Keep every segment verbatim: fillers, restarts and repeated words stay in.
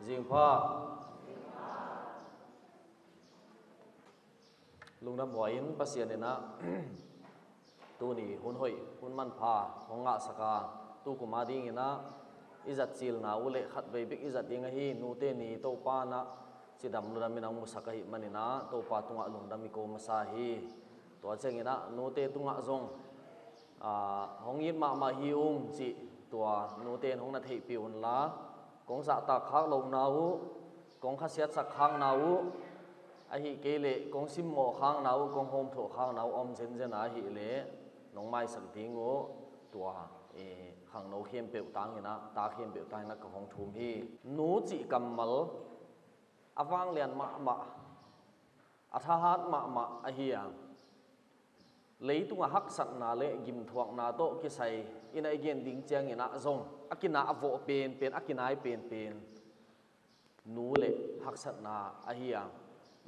Zingpha. Lungdam huai in Pasian in ah tuni hun hoih, hun manpha hong ngahsak a, tu kum a ding in ah i zat cilna uh leh khatvei bek i zat ding ahi nute ni Topa in ah cidam ludam in ah hong musak ahih manin ah Topa tungah lungdam i ko masa hi. Tua ciangin ah nute tungah zong, aa, hong it mahmah hi ung cih tua nute in hong na theihpih un la, kong zahtak khak lohna uh, kong khasiatsak khakna uh, ahih kei leh kong simmawh khakna uh, kong hawmthawh khakna uh om zenzen a ahih leh nong maisak ding uh. Tua, eh, khangno khempeuh tang in ah, ta khempeuh tang in ah ka hong thum hi. Nu cih kammal a vanglian mahmah, a thahat mahmah ahi a, leitungah haksatna leh gimthuakna tawh kisai in ah i gen ding ciangin ah zong a kinah a vawh penpen, a kinai penpen nu leh haksatna ahi a,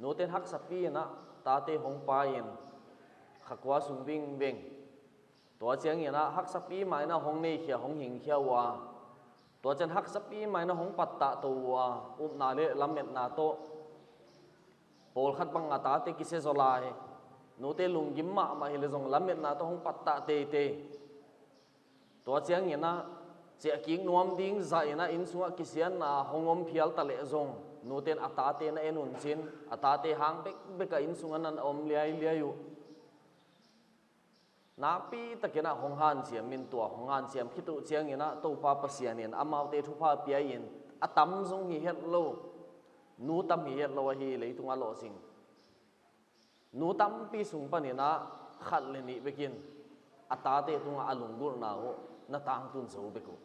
nute in haksapi in ah tate hong pai in kha kua sung vingveng. Tua ciangin ah haksapi mah in ah hong neikhia, hong hingkhia uh a, tua ciang haksapi mah in ah hong pattahto uh a, upna leh lametna tawh pawlkhat bang a tate kisia zaw lai. Nute lunggim mahmah hi leh zong lametna tawh hong pattah teitei. Tua ciangin ah ciahkik nuam ding zah in ah inn sungah kisiatna hong om phial ta leh zong nute in a tate na en un cin, a tate hang bekbek ah inn sungah na om liailiai uh. Nakpi takin ah hong hanciam in, tua hong hanciam khit uh ciangin ah Topa Pasian in amaute thupha pia in, a tam zong hi het lo, nu tam hi het lo ahi leitung a lawhcing. Nu tampi sung panin ah khat leh nih bekin a tate tungah a lunggulhna uh na tangtun zo bek uh.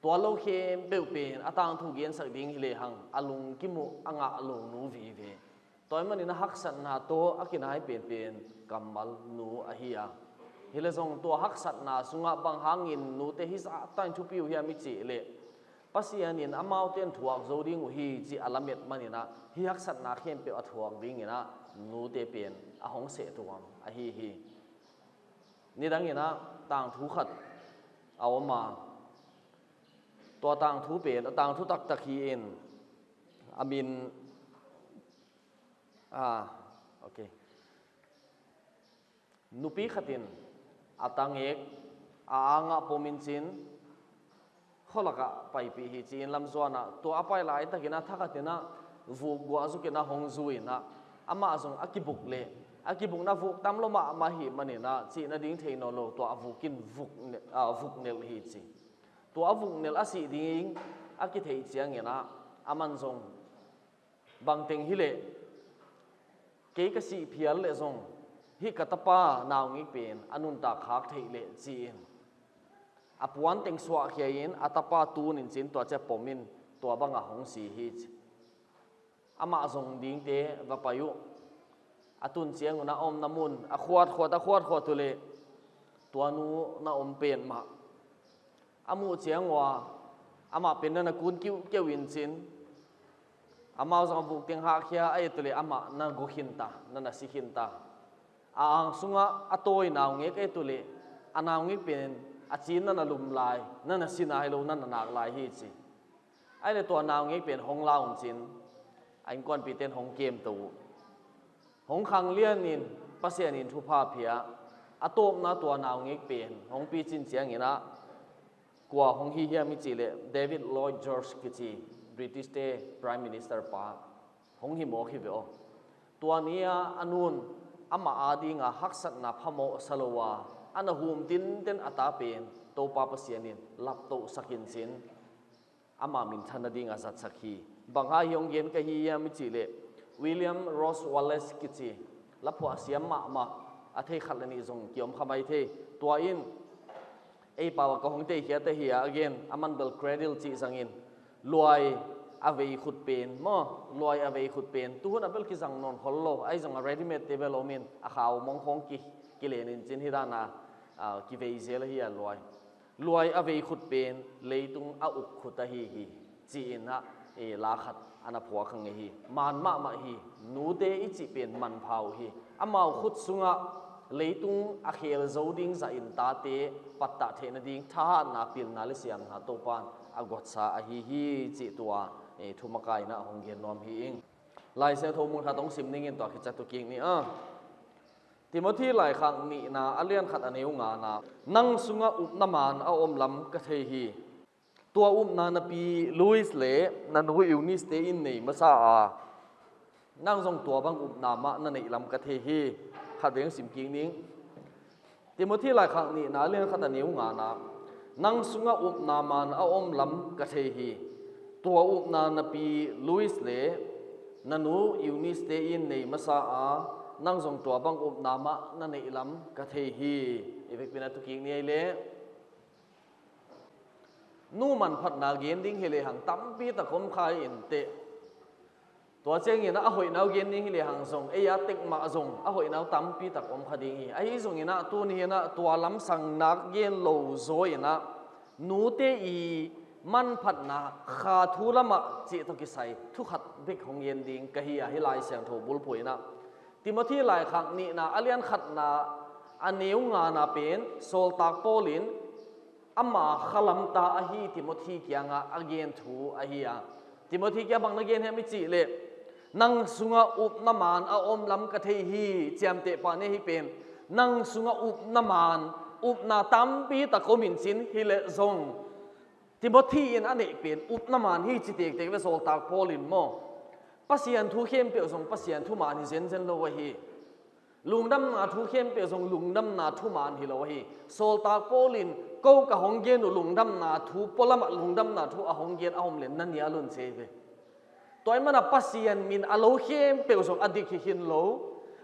Tua lo khempeuh pen a tangthu gensak ding hi lehang a lungkim uh a ngah lo nu vive. Tua ahih manin a haksatna tawh a kinai penpen kammal nu ahi a, hi leh zong tua haksatna sungah bang hangin nute hih zahtak in thupi uh hiam i cih leh, Pasian in amaute in thuak zo ding uh hi cih a lamet manin ah hih haksatna khempeuh a thuak dingin ah nute pen a hong sehtuam ahi hi. Nidangin ah tangthu khat a om a, tua tangthu pen a tangthu taktak hi in, a min, ah, okay. Nupi khat in a tangek a angah pom in cin, khualakah paipih hi ci-in lamzuan ah, tua a pai laitakin ah thakhat in ah vuk guah zuk in ah hong zu in ah, amah zong a kibuk leh a kibukna vuk tam lo mahmah ahih manin ah cih nading thei nawn lo, tua a vuk in vuk ne-, ah, vuk nelh hi ci. Tua a vuk nelh a sih ding a kitheih ciangin ah aman zong, bangteng hi leh kei ka sih phial leh zong hih ka tapa naungek pen a nuntak khak theih leh ci-in a puan teng suahkhia in a tapa tun in cin, tua ciang pom in tua bangah hong si hi ci. Amah zong dingte va pai uh. A tun ciangun a omna mun a khuatkhuat, a khuatkhuat uh leh tua nu na om petmah. A muh ciang uh a, amah pen na na kun kiuhkeuh in cin, amau zong a vuk teng hahkhia a et uh leh amah na gu khinta, na na si khinta. A ang sungah a tawi naungek a et uh leh a naungek pen a cin na na lum lai, na na si nai lo, na na nak lai hi ci. Ahih leh tua naungek pen hong la un cin, a innkuanpihte in hong kemto uh. Hong khanglian in Pasian in thupha pia, a tawpna tua naungek pen hong picin ciangin ah kua hong hi hiam i cih leh David Lloyd George kici British te Prime Minister pa hong hi mawk hi ve aw. Tua ni-a a nun amah adinga haksatna phamawh sa lo a, a na hum tinten a ta pen Topa Pasian in laptohsak in cin, ama minthan nadinga zatsak hi. Bang hang hiah hong gen ka hi hiam i cih leh William Rowse Wallace kici laphuah siam mahmah, a thei khat le nih zong kiom kha mai thei. Tua in ei pau ah ka hong teikhiat ahi a, a gen, aman bel cradle cih zangin luai a vei khut pen maw, luai a vei khut pen tuhun a bel kizang nawn khol lo, ahi zongin a readymade te bel om in a khau mong khawng ki, kilen in cin hih dan a, a, kivei zel ahi a luai. Luai a vei khut pen leitung a uk khut ahi hi, ci-in ah, e, la khat a na phuak kha ngei hi. Man mahmah hi. Nute i cih pen manpha uh hi. Amau khut sungah leitung a khel zo ding zahin tate pattah theih nading thahatna, pilna le siamna Topa'n a guatsa ahi hi cih tua, eh, thumakai in ah hong gen nuam hi ing. Lai Siangtho mun khat hong sim ning in tua khit ciang tu kik ni a. Timothy laikhak nihna a lian khat a neu ngana, nang sungah upna maan a om lam ka thei hi. Tua upna napi Lois le na nu Eunice te in nei masa a, nang zong tua bang upna mah na neih lam ka thei hi. Khat veng sim kik ning. Timothy laikhak nihna a lian khat a neu ngana, nang sungah upna maan a om lam ka thei hi. Tua upna napi Lois le na nu Eunice te in nei masa a, nang zong tua bang upna mah na neih lam ka thei hi. I vekpi in ah tu kik ni ei le. Nu manphatna gen ding hi lehang tampi tak om kha in teh. Tua ciangin ah a hoihna uh gen ding hi lehang zong, ei a tek mah zong a hoihna uh tampi tak om kha ding hi. Ahi zongin ah tuni in ah tua lamsang nak gen lo zaw in ah nute i manphatna kha thu lamah cih tawh kisai thu khat bek hong gen ding ka hi a, hih Lai Siangtho bulphuh in ah Timothy laikhak nihna a lian khatna a neu ngana pen sawltak Paul in ama khalamta ahi Timothy kiangah a gen thu ahi a. Timothy kiang bang na gen hiam i cih leh, nang sungah upna maan a om lam ka thei hi, ciamteh pah ni hih pen. Nang sungah upna maan, upna tampi tak om in cin hi leh zong, Timothy in a neih pen upna maan hi ci tektek ve, sawltak Paul in maw. Pasian thu khempeuh zong Pasian thu maan hi zenzen lo ahi. Lungdamna thu khempeuh zong lungdamna thu maan hi lo ahi. Sawltak Paul in ko ka hong gen uh lungdamna thu, pualamah lungdamna thu a hong gen a om len na nial un ci ve. Tua ahih manin Pasian min a lo khempeuh zong a dik hi khin lo.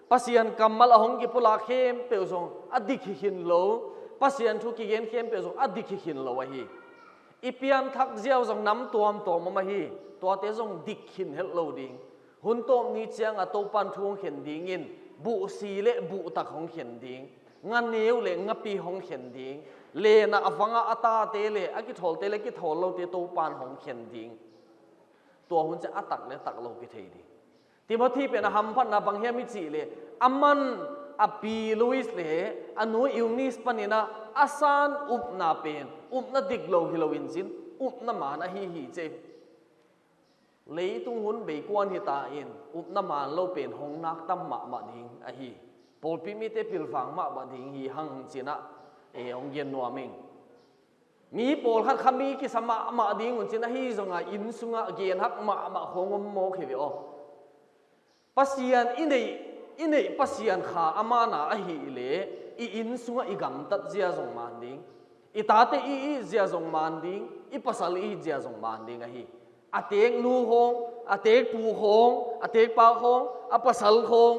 Pasian kammal a hong kipulak khempeuh zong a dik hi khin lo. Pasian thu kigen khempeuh zong a dik hi khin lo ahi. I pianthak ziau zong nam tuamtuam om ahi. Tuate zong dik khin het lo ding. Hun tawp ni ciangah Topan thu hong khen dingin, buhsi le buhtak hong khen ding, nganeu le ngapi hong khen ding, lenah a vangah a tate le a kithawlte le kithawl lote Topan hong khen ding. Tua hun ciang a tak le tak lo kithei ding. Timothy pen a hamphatna bang hiam i cih leh, a man a pi Lois le a nu Eunice panin ah a san upna pen upna dik lo hi lo in cin, upna maan ahi hi ci. Leitung hun bei kuan hi ta in, upna maan lo pen hong nak tam mahmah ding ahi. Pawlpi mite pilvang mahmah ding hi hang cin ah, e, hong gen nuam ing. Mi pawlkhat kha mi kisa mahmah ding un cin, ahi zongah inn sungah genhak mahmah khawng om mawk hi ve aw. Pasian i neih, i neih Pasian kha a maan a ahih leh i inn sungah i gamtat zia zong maan ding, i tate i it zia zong maan ding, i pasal i it zia zong maan ding ahi. A teek nu khawng, a teek pu khawng, a teek pa khawng, a pasal khawng,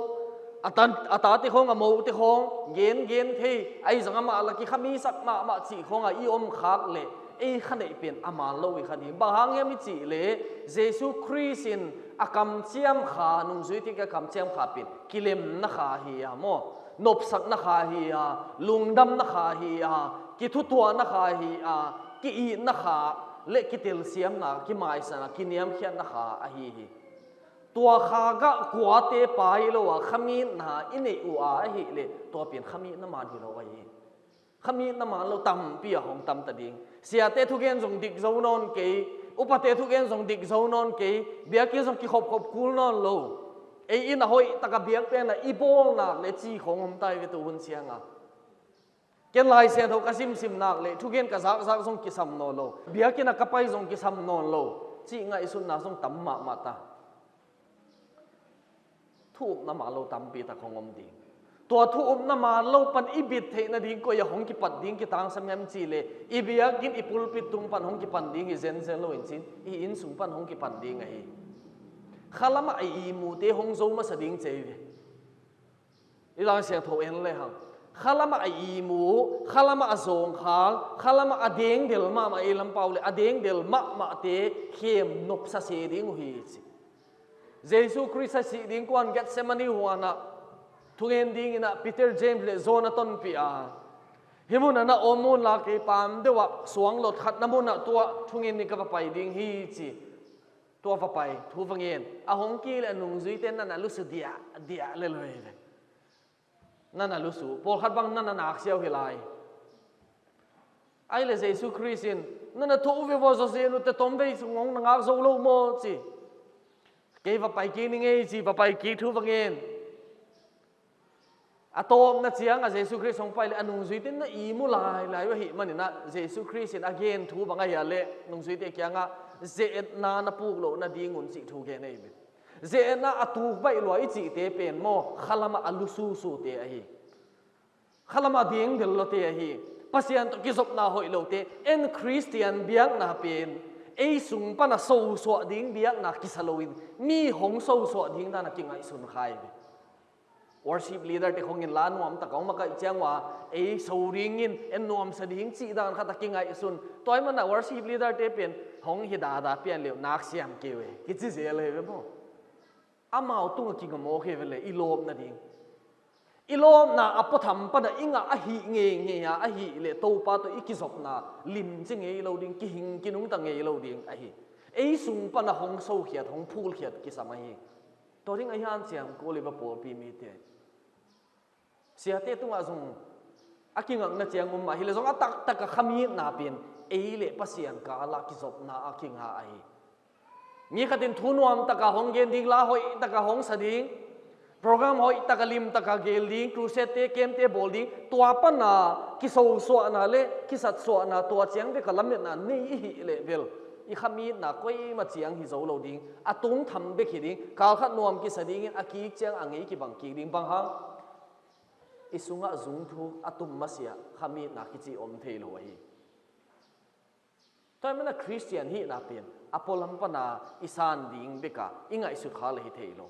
a tan, a tate khawng, a mote khawng, gen gen thei, ahi zong amah la kikha misak mahmah cih khawngah i om khak leh ei kha neih pen a maan lo i kha ding. Bang hang hiam i cih leh Jesu Khrist in a kamciam kha, nungzuite kiang kamciam kha pen kilemna kha hi a maw, nopsakna kha hi a, lungdamna kha hi a, kithutuahna kha hi a, ki-itna kha le kitelsiamna, kimaisakna, kiniamkhiatna kha ahi hi. Tua kha gah kuate pai lo a khamitna i neih uh a ahih leh tua pen khamitna maan hi lo ahi. Khamitna maan lo tampi a hong tam ta ding. Siate thugen zong dik zo nawn kei, upate thugen zong dik zo nawn kei, biakinn zong kikhopkhop kul nawn lo. Ei in a hoih taka biak pen a i bawl nak le ci khawng om ta hi ve tu hun ciangah. Ken Lai Siangtho ka simsim nak le thugen ka zakzak zong kisam nawn lo. Biakinn a ka pai zong kisam nawn lo. Cih ngaihsutna zong tam mahmah ta. Thu upna maan lo tampi tak hong om ding. Tua thu upna maan lo pan i bit theih nading koi ah hong kipat ding kitangsam hiam cih leh i biakinn, i pulpit tung pan hong kipan ding hi zenzen lo in cin, i inn sung pan hong kipan ding ahi. Khalamah a ihmute hong zo masa ding ci hi ve. I Lai Siangtho en le hang. Khalamah a ihmu, khalamah a zawngkhal, khalamah a dengdel mahmah, ei lam pau le a dengdel mahmahte khem nopsa se ding uh hi ci. Jesu Khrist a sih ding kuan Gethsemane huanah thungen dingin ah Peter, James le John a tonpih a, hih munah na om un la, kei pam deuh ah suang lot khat na munah tua thungen ni ka va pai ding hi ci. Tua va pai, thu va ngen. A hong kik leh a nungzuite na na lusu diahdiah le lo hi ve. Na na lusu. Pawlkhat bang na na naksiau hi lai. Ahi le Jesu Khrist in, "Na na thawh uh ve vaw, zawzen uh teh tawmvei sung hong na ngak zo lo maw?" ci. "Kei va pai kik ning ei," ci, va pai kik thu va ngen. A tawpna ciangah Jesu Khrist hong pai le a nungzuite in na ihmu lailai uh ahih manin ah, Jesu Khrist in a gen thu bang ahia le, nungzuite kiangah ze-etna na puk loh nadingun cih thu gen ahi ve. Ze-etna a tuk baih lua i cihte pen maw, khalamah a lususute ahi. Khalamah ding del lote ahi. Pasian tawh kizopna hoih lote, en Khristian biakna pen ei sung pana sosuah ding biakna kisa loin, mi hong sosuah ding dana kingaihsun kha hi ve. Worship leader te khong in la nuam taka hong makaih ciang ua, ei so dingin en nuamsa ding cih dan khat a kingaihsun. Tua ahih mana worship leader te pen hong hi dada pian leh nak siam kei ve, kici zel hi ve maw. Amau tungah kinga mawk hi ve le, i lawpna ding. I lawpna a puatham pana i ngah ahih ngeingei a, ahih leh Topa tawh i kizopna limci ngei lo ding, kihing kinungta ngei lo ding ahi. Ei sung pana hong sokhiat, hong phulkhiat kisam ahi. Tua ding ahi hanciam kul hi va pawlpi mite. Siate tungah zong a kingakna ciang um mah hi le zong, a taktaka khamitna pen ei le Pasian kala kizopna a kinga ahi. Mi khatin thu nuam taka hong gen ding, la hoih taka hong sa ding, program hoih taka, lim taka gel ding, crusade te, camp te bawl ding, tua pana kisosuahna le kisatsuahna, tua ciang beka lametna nei i hih leh bel, i khamitna koima ciang hi zo lo ding, a tungtham bek hi ding, kalkhat nuam kisa dingin a kik ciang a ngei kibang kik ding. Bang hang? I sungah zungthuk a tum masiah khamitna kici om thei lo ahi. Tua ahih mana Khristian hihna pen a pualam pana i san ding beka i ngaihsut kha le hi thei lo.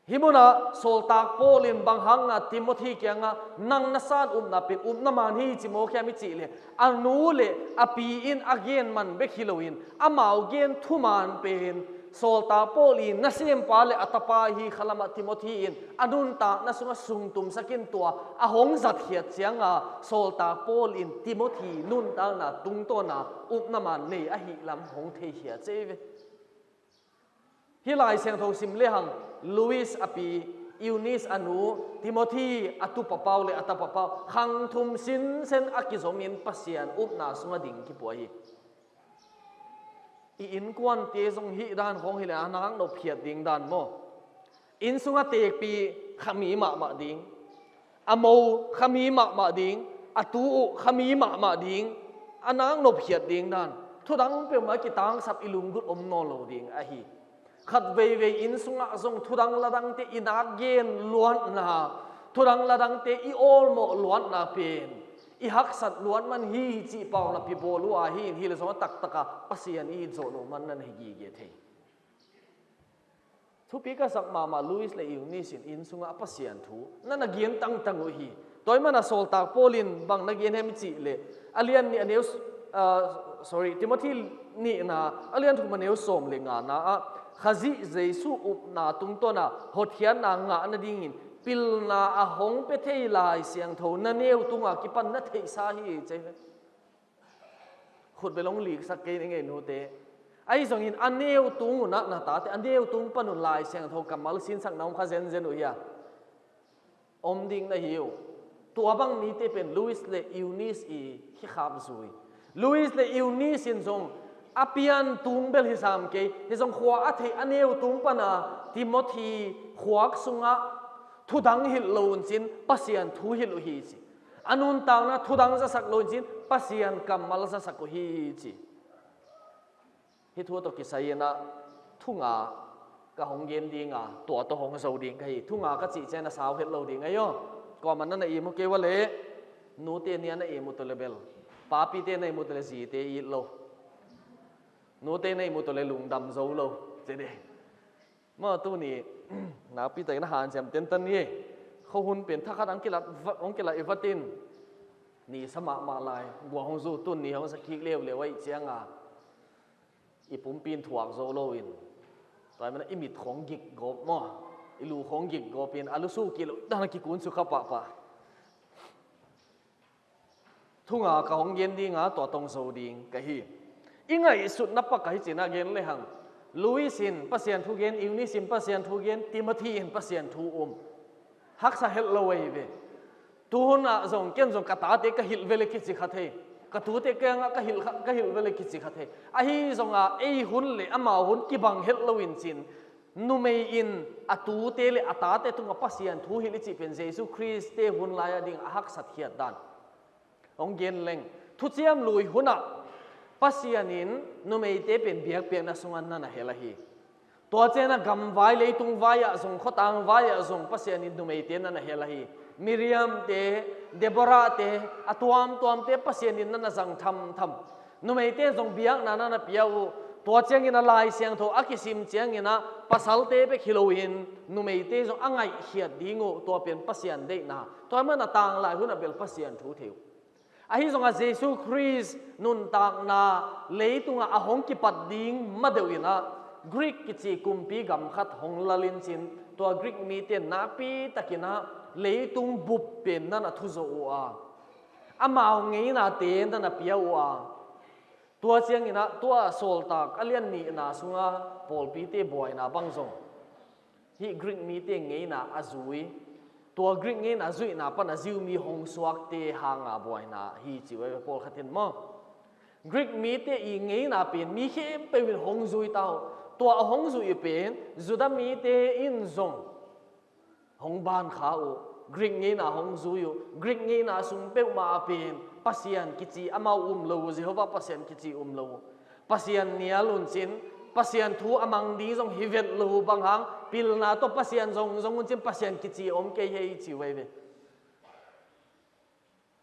Hih munah sawltak Paul in bang hanga Timothy kiangah nang na san upna pen upna man hi ci mawk hiam i cih leh, a nu le a pi in a gen man bek hi loin amau gen thuman pen sawltak Paul i nasempa le a tapa hi khalamah Timothy in a nuntakna sungah sungtumsak in, tua a hong zatkhiat cianga sawltak Paul in Timothy nuntakna tungtawna upna man nei ahih lam hong theikhiat ci ve. Hih Lai Siangtho sim lehang Lois a pi, Eunice a nu, Timothy a tupapau le a tapapau khang thum sinsen a kizomin Pasian upna sungah ding kipua hi. I innkuante zong hih dan khawng hileh a nak nop khiat ding dan maw? Inn sungah teekpi khami mahmah ding, a mo khami mahmah ding, a tu uh khami mahmah ding, a nak nop khiat ding dan. Thudang peuhmah kitangsap i lunggulh om nawn lo ding ahi. Khat veivei inn sungah zong thudang ladangte i nak gen luatna, thudang ladangte i awlmawh luatna pen i haksat luat man hi cih pau napi bawl uh ahi in, hileh zong a taktaka Pasian i it zawh loh man nan hi gige thei. Thupi ka sak mahmah Lois le Eunice in inn sungah a Pasian thu na na gen tangtang uh hi. Tua ahih mana sawltak Paul in bang na gen hiam i cih leh, a lian nih a neu, ah, sorry, Timothy nihna a lian thum a neu sawm le ngana ah Khazih Jesu upna tungtawna hotkhiatna ngah nadingin pilna a hong pia thei Lai Siangtho na neu tunga kipan na theihsa hi ci hi. Khut bel hong liksak kei ning ei nute. Ahi zongin a neu tung unah na tate a neu tung panun Lai Siangtho kammal sinsakna hong kha zenzen uh hia? Om ding na hi uh. Tua bang mite pen Lois le Eunice i khikhap zui. Lois le Eunice in zong a pian tung bel hi sam kei, hi zong khua a theih a neu tung pana Timothy khuak sungah thudang hilh lo un cin Pasian thu hilh uh hi ci. A nuntakna thudang zasak lo un cin Pasian kammal zasak uh hi ci. Hih thu tawh kisai inah thunga ka hong gen dinga, tua tawh hong zo ding ka hi. Thunga ka cih ciang na sau het lo ding ahi aw. Kuamah na na ihmu kei ua leh, nute nia na ihmu tawh le bel, papite na ihmu tawh le zite it lo. Nute na ihmu tawh le lungdam zo lo. Ci ding. Maw tuni nakpi takin a hanciam tentan ni. Khuahun pen thakhat hong kilat va-, hong kilat i vatin, nisa mahmah lai, gua hong zu tun ni hong sa kik leuleu ahih cianga i pumpi in thuak zo loin, tua ahih mana i mit khawng gik gawp maw, i lu khawng gik gawpin a lusu kilo dana kikun su kha pahpah. Thunga ka hong gen dinga tua tawh hong zo ding ka hi. I ngaihsutna pak ahi cina gen lehang, Lois in Pasian thu gen, Eunice in Pasian thu gen, Timothy in Pasian thu um. Haksa het lo ahi ve. Tuhun ah zong ken zong ka tate ka hilh vele kici kha thei. Ka tute kiangah ka hilh kha, ka hilh vele kici kha thei. Ahi zongah ei hun le amau hun kibang het lo in cin, numei in a tute le a tate tungah Pasian thu hilh i cih pen Jesu Khrist te hun lai-ah ding a haksat khiat dan. Hong gen leng, thuciam lui hunah Pasian in numeite pen biakpiakna sungah na na hel ahi. Tua ciangin a gamvai, leitung vai-ah zong, khuatang vai-ah zong Pasian in numeite na na hel ahi. Miriam te, Deborah te, a tuamtuamte Pasian in na na zang thamtham. Numeite zong biakna na na pia uh. Tua ciangin a Lai Siangtho a kisim ciangin ah pasalte bek hi loin numeite zong a ngaihkhiat ding uh. Tua pen Pasian deihna. Tua ahih manin a tanglai hunah bel Pasian thu thei uh. Ahi zongah Jesu Khrist nuntakna leitungah a hong kipat ding madeuh in ah Greek kici kumpi gam khat hong lal in cin, tua Greek mite nakpi takin ah leitung bup pen na na thuzawh uh a, amau ngeinate na na pia uh a, tua ciangin ah tua Sawltak a lian nihna sungah pawlpite buaina bang zong hih Greek mite ngeina a zui, tua Greek ngeina zuihna pan a Jew mi hong suakte hanga buaina hi ci uh a, pawlkhat in maw. Greek mite i ngeina pen mi khempeuh in hong zui ta uh. Tua a hong zui uh pen Judah mite in zong hong ban kha uh. Greek ngeina hong zui uh. Greek ngeina sung peuhmah a pen Pasian kici amau um lo uh, Jehovah Pasian kici um lo uh. Pasian nial un cin, Pasian thu a mang ding zong hi vet lo uh, bang hang pilna tawh Pasian zong zong un cin Pasian kici a om kei hi ci uh a hi ve.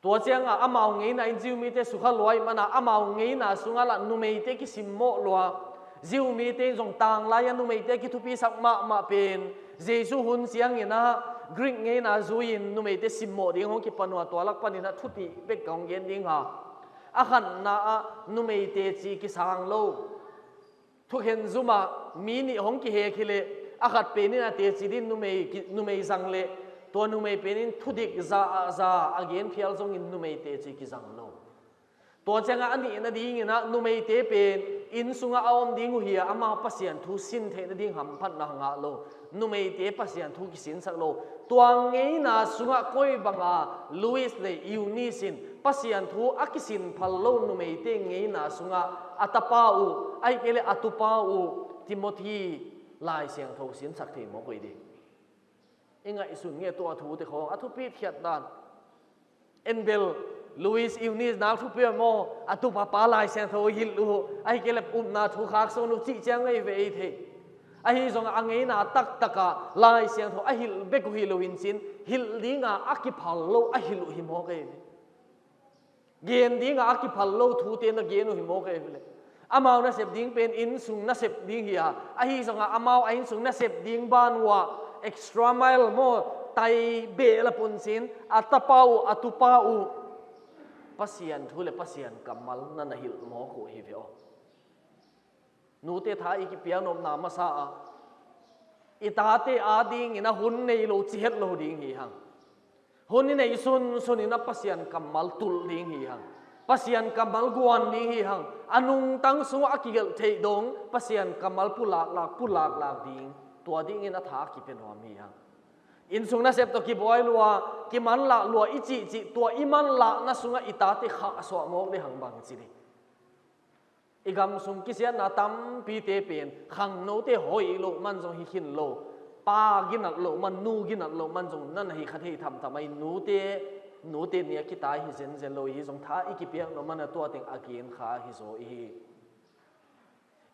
Tua ciangah amau ngeina in Jew mite sukha lua ahih manin amau ngeina sungah lah numeite kisimmawh lua. Jew mite in zong tanglai-ah numeite kithupisak mahmah pen Jesu hun ciangin ah Greek ngeina zui-in numeite simmawh ding hong kipan uh a, tua lak panin ah thupi bek ka hong gen ding a. A khatna ah numei teci kisang lo. Thukhen zumah mi nih hong kihek hileh a khat pen in a teci ding numei ki-, numei zang leh tua numei pen in thudik za a, za a gen phial zongin numei teci kizang lo. Tua ciangah a nihna dingin ah numeite pen inn sungah a om ding uh hi a, amau Pasian thu sin theihna ding hamphatna ngah lo. Numeite Pasian thu kisinsak lo. Tua ngeina sungah koi banga Lois le Eunice in Pasian thu a kisin phal lo numeite ngeina sungah a tapa uh, ahih kei leh a tupa uh Timothy Lai Siangtho sinsak thei mawk uh hi ding. I ngaihsun nge tua thute khawng a thupi khiat dan. En bel Lois Eunice nak thupi maw, a tupa pa Lai Siangtho hilh uh, ahih kei leh upna thu khak sawn uh cih ciang ei ve ei thei. Ahi zongah a ngeina taktakah Lai Siangtho a hilh bek uh hi lo in cin, hilh dinga a kiphal lo a hilh uh hi mawk ei ve. Gen dinga a kiphal lo thute na gen uh hi mawk ei ve leh. Amau nasep ding pen innsung nasep ding hi a, ahi zongah amau a innsung nasep ding ban uh ah extra mile maw, tai beh la puncin a tapa uh, a tupa uh Pasian thu le Pasian kammal na na hilh mawk uh hi ve aw. Nute, tha i kipiak nopna masa ah i tate adingin a hun nei lo ci het lo ding hi hang. Hun i neih sunsun in a Pasian kammal tulh ding hi hang. Pasian kammal guan ding hi hang. A nungtang sungah a kigelh theih dong Pasian kammal pulaklak, pulaklak ding. Tua dingin a tha a kipia nuam hi hang. Innsung nasep tawh kibuai lua, kimanlah lua i cihcih, tua i manlahna sungah i tate khahsuah mawk ding hang bang ci ding. I gam sung kisiatna tampite pen khangnote hoih loh man zong hi khin lo, pa ginat loh man, nu ginat loh man zong na na hi kha thei thamtham a, i nute, nute ni a kitai hi zenzen lo hi zong, tha i kipiak nop man a tua teng a gen kha hi zaw i hi.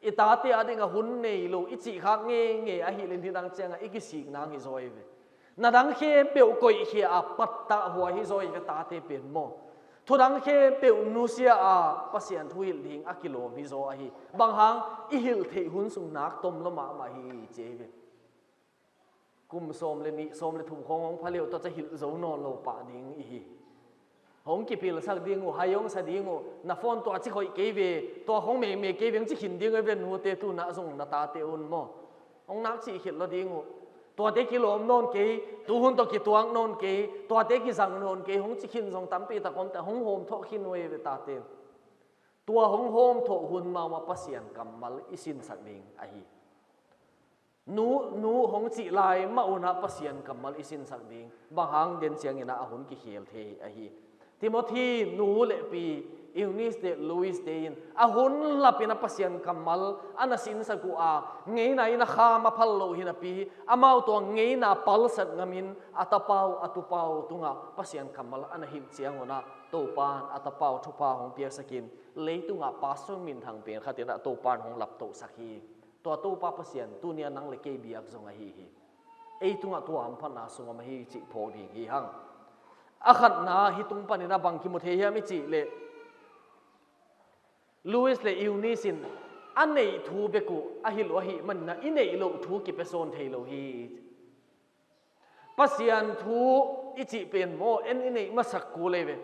I tate adingah hun nei lo i cih khak ngeingei ahih leh nidang ciangah i kisik nang hi zaw i ve. Na dang khempeuh koihkhia a pattah huai hi zaw i ve, tate pen maw. Thu dang khempeuh nusia a Pasian thu hilh ding a kilawm hi zaw ahi. Bang hang, i hilh theih hun sung nak tom lo mahmah hi ci i ve. Kum sawm le nih, sawm le thum khawng hong pha leh uh tawh ca hilh zo nawn lo pah ding i hi. Hong kipilsak ding uh, hai hong sa ding uh, na phone tua cik hoih kei ve, tua khawng mekmek kei ve hong ci khin ding uh i ve, nute, tunah zong na tate un maw. Hong nak cih khit lo ding uh. Tuate kilawm nawn kei, tuhun tawh kituak nawn kei, tuate kizang nawn kei, hong ci khin zong tampi tak om ta, hong hawm thawh khin uh i ve, tate. Tua hong hawm thawh hun mahmah Pasian kammal i sinsak ding ahi. Nu, nu hong cih lai mah unah Pasian kammal i sinsak ding, bang hang den ciangin ah a hun kikhel thei ahi. Timothy nu le pi, Eunice le Lois te in a hun lapin a Pasian kammal a na sinsak uh a, ngeina in a kham a phal lo hinapi, amau tua ngeina palsat ngamin a tapau a tupau tungah Pasian kammal a na hilh ciangunah Topan a tapau thupha hong piaksakin, leitungah pastor minthang pen khatin ah Topan hong laptohsak hi. Tua Topa Pasian tunia nang le kei biak zong ahi hi. Ei tungah tua hamphatna sung om ahi cih phawk ding hi hang. A khatna hih tung panin a bang kimu thei hiam i cih leh, Lois le Eunice in a neih thu bek uh a hilh uh ahih manin ah i neih loh thu kipia sawn thei lo hi. Pasian thu i cih pen maw, en i neih masak kul ahi ve.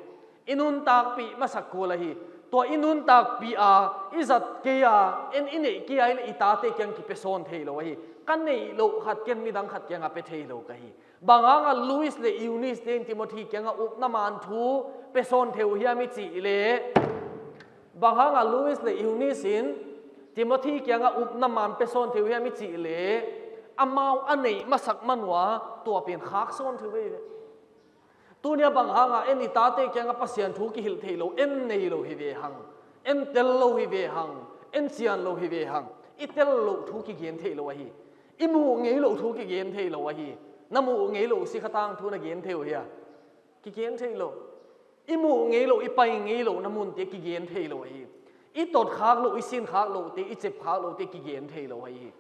I nuntakpih masak kul ahi. Tua i nuntakpih a, i zat kei a, en i neih kei a, i le i tate kiang kipia sawn thei lo ahi. Ka neih loh khat ken midang khat kiangah pia thei lo ka hi. Bang hangah Lois le Eunice te in Timothy kiangah upna man thu pia sawn thei uh hiam i cih leh, bang hangah Lois le Eunice in Timothy kiangah upna man pia sawn thei uh hiam i cih leh, amau a neih masak man uh a, tua pen khak sawn thei uh hi ve. Tunia bang hangah en i tate kiangah Pasian thu kihilh thei lo, en nei lo hi ve hang, en tel lo hi ve hang, en sian lo hi ve hang, i tel loh thu kigen thei lo ahi. I muh ngei loh thu kigen thei lo ahi. Na muh ngei loh sikhatang thu na gen thei uh hia? Kigen thei lo. I muh ngei lo, i pai ngei lo na munte kigen thei lo ahi. I tot khak lo, i sin khak lote, i cep khak lote kigen thei lo ahi.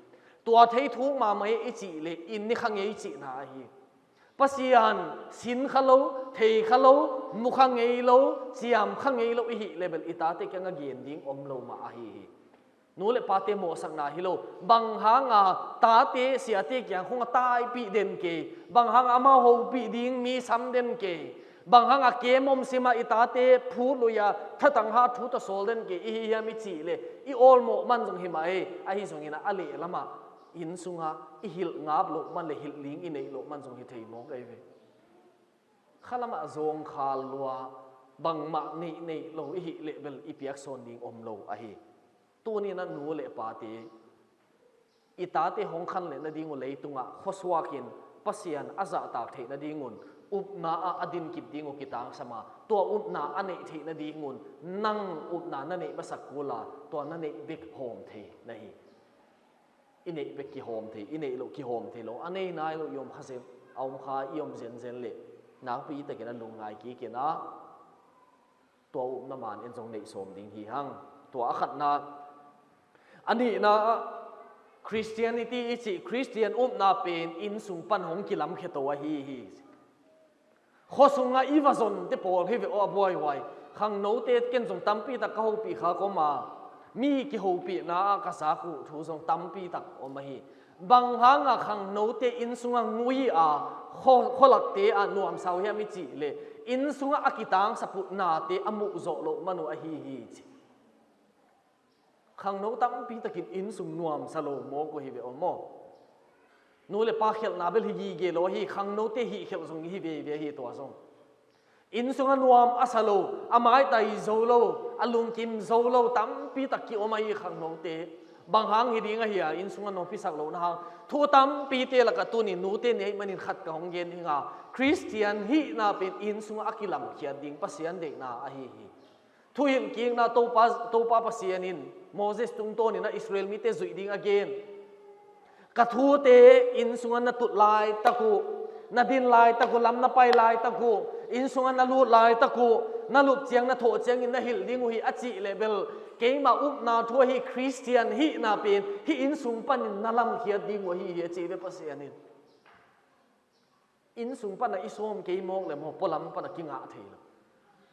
Tua thei thuk mahmah hi i cih leh, i ni kha ngei cihna ahi. Pasian sin kha lo, thei kha lo, mu kha ngei lo, ciam kha ngei lo i hih leh bel i tate kiangah gen ding om lo mah ahi hi. Nu le pate mawhsakna hi lo. Bang hanga tate siate kiang khong a taipih den kei? Bang hanga amau hopih ding mi sam den kei? Bang hanga kem om sima i tate phut lui a thatang ha thu tawh sawl den kei i hi hiam i cih leh, i awlmawh man zong hi mah ei, ahi zongin a lehlamah inn sungah i hilh ngap loh man le hilh ling i neih loh man zong hi thei mawk ei ve. Khalamah zawngkhal lua, bangmah neih neih lo i hih leh bel i piaksawn ding om lo ahi. Tuninah nu le pate, i tate hong khanleh nading uh leitungah khuasuakin Pasian a zahtak theih nadingun upna ah a dinkip ding uh kitangsam a, tua upna a neih theih nadingun nang upna na neih masak kula, tua na neih bek hawm thei na hi. I neih bek kihawm thei, i neih loh kihawm thei lo. A nei nai loh i om kha zen, a om kha i om zenzen leh nakpi takin a lungngai kikin ah tua upna man en zong neih sawm ding hi hang. Tua a khatna. A nihna ah, Christianity i cih Christian upna pen inn sung pan hong kilamkhia to ahi hi. Khuasungah i va zonte pawl hi ve aw a buaihuai. Khangnote ken zong tampi tak ka hopih khak om a, mi kihopihna ah ka zak uh thu zong tampi tak om ahi. Bang hangah khangnote inn sungah ngui a, khua-, khualakte ah nuamsa uh hiam i cih leh, inn sungah a kitangsap uh nate a muh zawh loh man uh ahi hi ci. Khangno tampi takin inn sung nuamsa lo mawk uh hi ve aw maw. Nu le pa khialhna bel hi gige lo ahi, khangnote hih khialh zong hi veve ahi tua zong. Inn sungah nuam a sa lo, a maitai zo lo, a lungkim zo lo tampi tak ki-om ahi khangnote. Bang hang hi ding ahi a, inn sungah nuam pisak lohna hang. Thu tampite lakah tuni nute nei manin khat ka hong gen ding a, Christian hihna pen inn sungah a kilamkhiat ding Pasian deihna ahi hi. Thuhilhkikna Topa, Topa Pasian in Moses tungtawnin a Israel mite zuih ding a gen. Ka thute inn sungah na tut laitak uh, na din laitak uh, lam na pai laitak uh, inn sungah na lut laitak uh, na lup ciang na thawh ciangin na hilh ding uh hi a cih leh bel, keimah upna thu ahi Christian hihna pen hih inn sung panin na lamkhiat ding uh ahi hi a ci ve Pasian in. Inn sung pana i sawm kei mawk le maw, pualam pana kingah thei lo.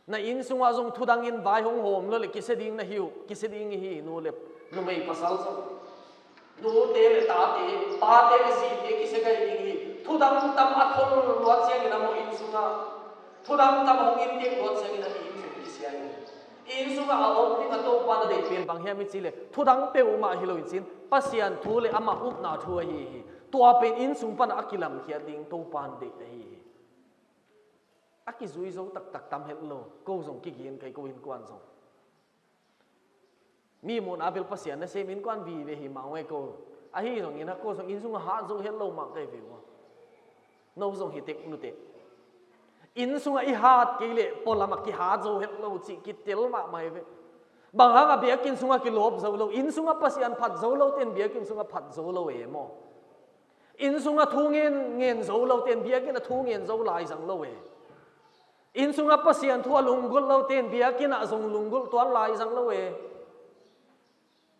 Na inn sungah zong thudangin vai hong hawm lo le kisia ding na hi uh, kisia ding i hi nu le numei pasal zong. Nute le tate, pate le zite kisia gai ding hi. Thudang tam a thol luat ciangin a maw inn sungah. Thudang tam hong in tek luat ciangin a inn sung kisia hi. Inn sungah a om ding a Topa na deih pen bang hiam i cih leh, thudang peuhmah hi lo in cin, Pasian thu le amah upna thu ahi hi. Tua pen inn sung pana a kilamkhiat ding Topa na deih ahi hi. A kizui zo taktak tam het lo, ko zong kigin kai ko innkuan zong. Mi muhna bel Pasian nasem innkuan vive hi mah ung e ko. Ahi zongin a ko zong inn sungah hat zo het lo mah ka hi ve ua. No zong hi tek nute. Inn sungah i hat kei leh pualamah kihat zo het lo cih kitel mahmah hi ve. Bang hangah biakinn sungah kilawp zo lo, inn sungah Pasian phat zo lo ten biakinn sungah phat zo lo e maw? Inn sungah thu ngen ngen zo lo ten biakinn ah thu ngen zo lai zang lo e. Inn sungah Pasian thu a lunggulh lo ten biakinn ah zong lunggulh tuan lai zang lo e.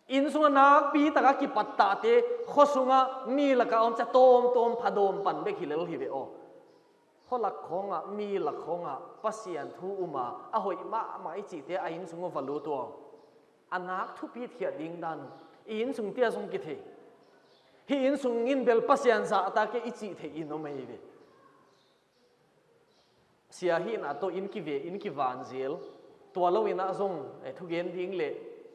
Inn sungah nakpi takah kipat tahte khua sungah mi lakah om cia tawmtawm phadawm pan bek hi lel hi ve aw. Khua lak khawngah mi lak khawngah Pasian thu um a, a hoih mahmah i cihte a inn sung uh va lut uh aw. A nak thupit khiat ding dan uh i inn sung tia zong kithei. Hih inn sung in bel Pasian zahtak e i cih theih in om ahi ve. Sia hihna tawh inn kive, inn kivan zel. Tua lo-in ah zong, eh, thugen ding le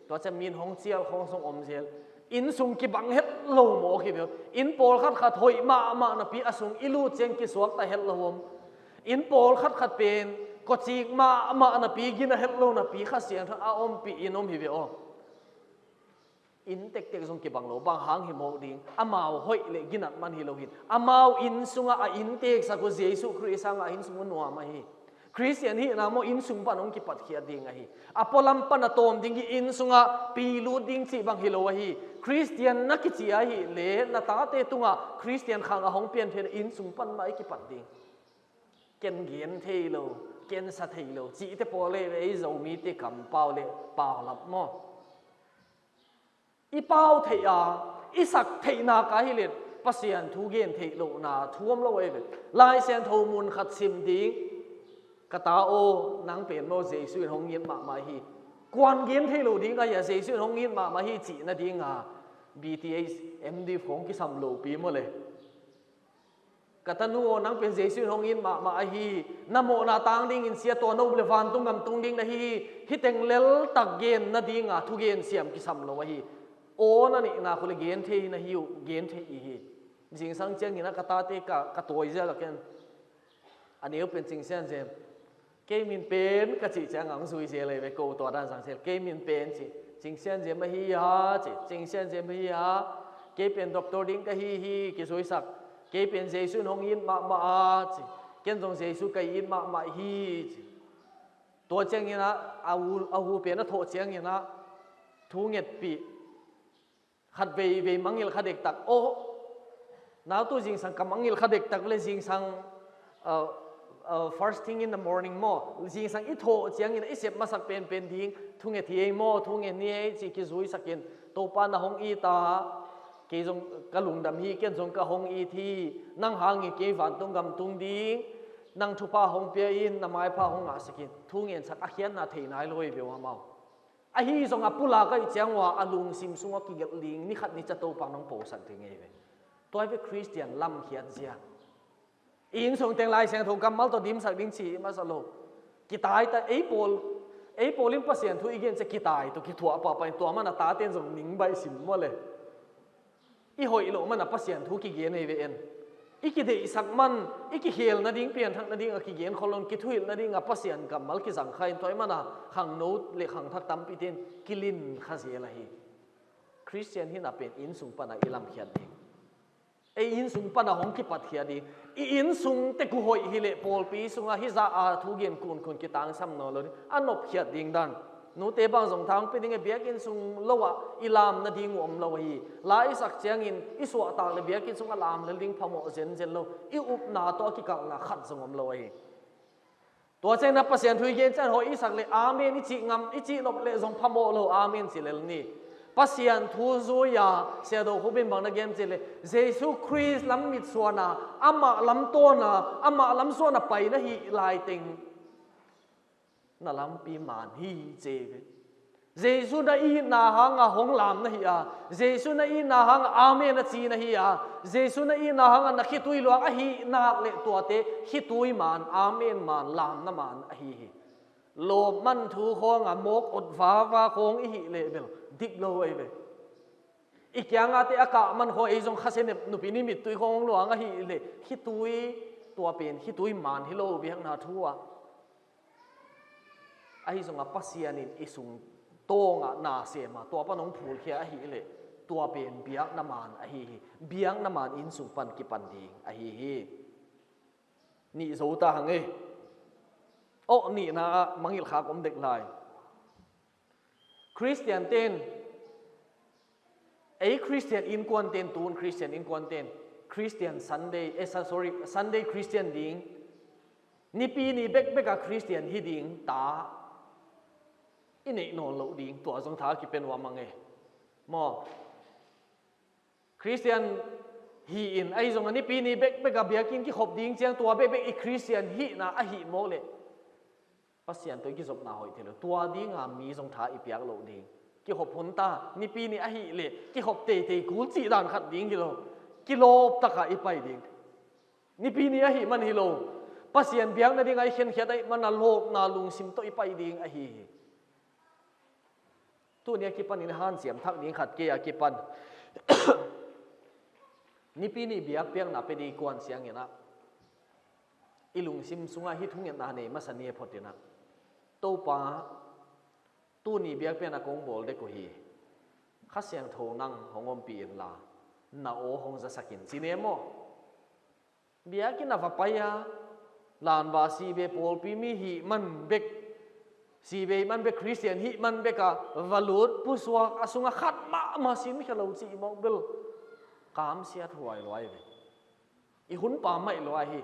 tua ciang min hong cial khawng zong om zel. Inn sung kibang het lo mawk hi ve. Inn pawlkhat khat hoih mahmah napi a sung i lut ciang kisuakta het lo om. Inn pawlkhat khat pen kawcik mahmah napi gina het lo napi Kha Siangtho a ompih in om hi ve aw. Inn tektek zong kibang lo, bang hang hi mawk ding, amau hoih le ginat man hi lo hin. Amau inn sungah a innteksak uh Jesuh Khrist hangah a inn sung uh nuam ahi. Khristian hihna maw inn sung pan hong kipatkhiat ding ahi. A pualam pan a tawm ding hi inn sungah pi lut ding cih bang hi lo ahi. Khristian na kici ahih leh na tate tungah Khristian khang a hong pian thei inn sung pan mah i kipat ding. Ken gen thei lo, ken sa thei lo cihte pawl le ei Zomite kampau le paulap maw? I pau theih a, i sak theih nak a hi leh Pasian thu gen theih lohna thu om lo ei ve. Lai Siangtho mun khat sim ding. Ka ta aw, nang pen maw Jesuh in hong it mahmah hi. Kuan gen thei lo ding a hi a, Jesuh in hong it mahmah hi cih nadinga B T H, M D khawng kisam lopi maw le. Ka tanu aw, nang pen Jesuh in hong it mahmah ahi. Na mawhna tang dingin sia, tua no le vantung gam tung ding na hi hi. Hih teng leltak gen nadinga thugen siam kisam lo ahi. Aw na neihna khole gen thei na hi uh, gen thei i hi. Zingsang ciangin a ka tate ka, ka tawi zial a ken. A neu pen Cing Sian Zem. Kei min pen ka cih ciang a hong zui zel ei ve ko, tua dan zang zel. Kei min pen ci, Cing Sian Zem ahi a ci, Cing Sian Zem ahi a. Kei pen doctor ding ka hi hi, kizuisak. Kei pen Jesuh in hong it mahmah a ci. Ken zong Jesuh ka it mahmah hi ci. Tua ciangin a, a hu, a hu pen a thawh ciangin a thu ngetpih. Khat veivei mangngilh kha dektak. Aw, nautu zingsang ka mangngilh kha dektak le zingsang, uh, uh, first thing in the morning maw, zingsang i thawh ciangin i sep masak penpen ding, thunget hi ei maw, thunget ni ei ci kizuisakin, Topa na hong it a, kei zong ka lungdam hi, ken zong ka hong it hi, nang hangin kei vantung gam tung ding, nang thupha hong pia in, na maipha hong ngahsakin, thungetsak a khiatna thei nai lo ei ve uh amau. Ahi zongah pulak ahih ciang uh a lungsim sungah kigelh ding, ni khat ni ciang Topa nong posak ding ei ve. Tua hi ve Khristian lamkhiat zia. I inn sung teng Lai Siangtho kammal tawh dimsak ding ci masa lo. Kitai ta, ei pawl, ei pawl in Pasian thu i gen ciang kitai tawh kithuah pahpah in tua man a tate in zong ning baih sim maw le. I hoih loh man a Pasian thu kigen ei ve en. I kideihsak man, i kikhel nading, pianthak nading a kigen khol lo in, kithuhilh nading a Pasian kammal kizang kha in, tua ahih man a khangno le khangthak tampi ten kilin kha zel ahi. Khristian hihna pen inn sung pan a i lamkhiat ding. Ei inn sung pan a hong kipatkhiat ding. I inn sung tek uh hoih hi leh pawlpi sungah hih zah a thugen kunkun kitangsam nawn lo ding. A nopkhiat ding dan. Nute bang zong thang pia ding e, biakinn sung lo ah i lam nading uh om lo ahi. La i sak ciangin i suahtak le biakinn sungah lam lel ding phamawh zenzen lo. I upna tawh a kikalhna khat zong om lo ahi. Tua ciangin a Pasian thu i gen ciang hoih i sak le amen i cih ngam, i cih nop le zong phamawh lo, amen ci lel ni. Pasian thu zui a, Sia Do Khup in bang na gen cih le, Jesu Khrist lam mitsuan a, amah lam tawn a, amah lam suan a pai na hih lai teng na lampi man hi ci ve. Jesu na itna hangah hong lam na hi a, Jesu na itna hangah amen a ci na hi a, Jesu na itna hangah na khitui luang ahih nak le tuate khitui man, amen man, lamna man ahi hi. Lawpman thu khawngah mawk ot vava khawng i hih leh bel dik lo ei ve. I kiangahte a kah man khawng ei zong khasia nep nupi ni mittui khawng hong luang ahih leh khitui, tua pen khitui man hi lo biakna thu ah. Ahi zongah Pasian in i sung tawngah na sem a, tua pan hong phulkhia ahih leh Tua pen biakna man ahi hi. Biakna man inn sung pan kipan ding ahi hi. Nih zo ta hang e. Awh, nihna ah mangngilh khak om dek lai. Khristian ten, ei Khristian innkuan ten, tun Khristian innkuan ten, Khristian Sunday, eh, sa-, sorry, Sunday Khristian ding, Nipi ni bekbek a Khristian hi ding ta i neih nawn loh ding, tua zong tha kipia nuam hang e. Maw? Khristian hi-in ahi zong a Nipi ni bekbek a biakinn kikhop ding ciang tua bekbek i Khristian hihna ahih mawk leh Pasian tawh i kizopna hoih thei lo. Tua dinga mi zong tha i piak loh ding. Kikhop hun ta, Nipi ni ahih leh kikhop teitei kul cih dan khat ding hi lo. Kilawp taka i pai ding. Nipi ni ahih man hi lo. Pasian biakna dinga i khenkhiat ahih mana lawpna lungsim tawh i pai ding ahi hi. Tuni a kipanin hanciam thak ding khat kei a kipan. Nipi ni biakpiakna pia ding i kuan ciangin ah, i lungsim sungah hih thungetna nei masa ni e phot in ah, Topa, tuni biakpiakna kong bawl dek uh hi. Kha Siangtho nang hong ompih inla, na aw hong zasak in, ci ni e maw? Biakinn a va pai a, lanva sibe pawlpi mi hih man bek, sibe hih man bek, Khristian hih man bek a va lut pusuak a sungah khat mahmah sinkhia lo cih mawk bel kamsiat huai luai ve. I hun pam maih luai hi.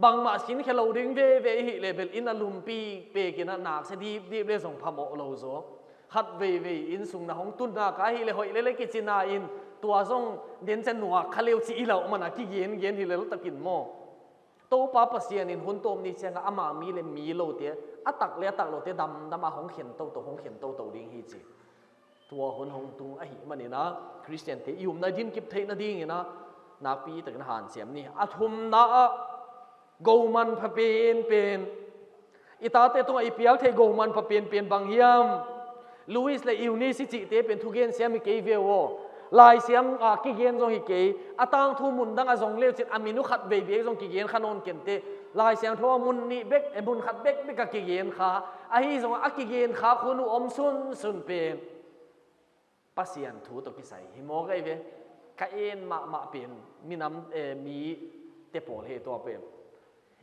Bangmah sinkhia lo ding veve i hih leh bel inn a lumpi pekin a naksia dipdip le zong phamawh lo zaw. Khat veivei inn sung na hong tunna ka hih leh hoih lele kicina in tua zong den cia nuak kha leu ci i lauh mana kigengen hi leltakin maw? Topa Pasian in hun tawm ni ciangah ama mi le mi lote, a tak le a tak lote damdam a hong khen toto, hong khen toto ding hi ci. Tua hun hong tung ahih manin ah Khristiante i upna din kip theih nadingin ah nakpi takin hanciam ni. A thumna ah, go manpha penpen. I tate tungah i piak theih go manpha penpen bang hiam? Lois le Eunice i cihte pen thugen siam hi kei ve uh aw. Laisiam ah kigen zong hi kei. A tangthu mun dang a zong leu cin a min uh khat vei bek zong kigen kha nawn kenteh. Laisiangtho ah mun nih bek, eh, mun khat bekbek a kigen kha. Ahi zongah a kigen kha khun uh om sunsun pen Pasian thu tawh kisai hi mawk ahi ve. Ka en mahmah pen minam, eh, mite pawl hi tua pen.